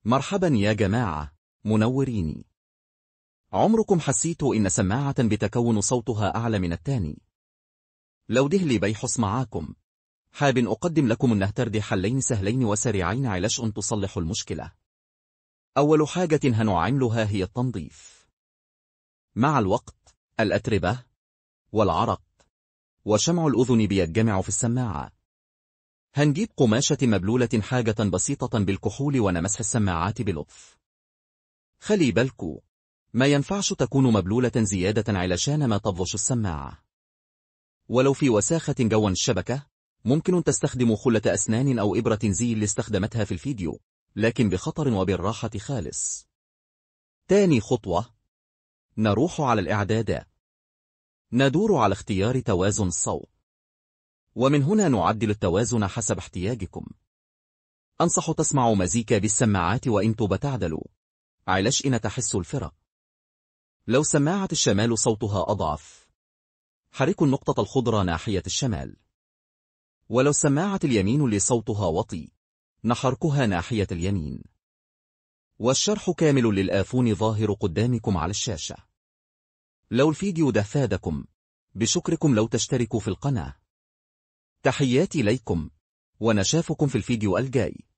مرحبا يا جماعة، منوريني. عمركم حسيتوا إن سماعة بتكون صوتها أعلى من التاني؟ لو ده اللي بيحص معاكم، حاب أقدم لكم النهترد حلين سهلين وسريعين علشان تصلحوا المشكلة. أول حاجة هنعملها هي التنظيف. مع الوقت، الأتربة والعرق وشمع الأذن بيتجمع في السماعة. هنجيب قماشة مبلولة حاجة بسيطة بالكحول ونمسح السماعات بلطف. خلي بالكو، ما ينفعش تكون مبلولة زيادة علشان ما تبظش السماعة. ولو في وساخة جوا الشبكة، ممكن تستخدموا خلة أسنان أو إبرة زي اللي استخدمتها في الفيديو، لكن بخطر وبالراحة خالص. تاني خطوة، نروح على الإعدادات. ندور على اختيار توازن الصوت، ومن هنا نعدل التوازن حسب احتياجكم. أنصح تسمعوا مزيكا بالسماعات وإنتوا بتعدلوا، علشان تحسوا الفرق. لو سماعة الشمال صوتها أضعف، حركوا النقطة الخضراء ناحية الشمال. ولو سماعة اليمين اللي صوتها وطي، نحركها ناحية اليمين. والشرح كامل للآفون ظاهر قدامكم على الشاشة. لو الفيديو ده فادكم، بشكركم لو تشتركوا في القناة. تحياتي ليكم، ونشافكم في الفيديو الجاي.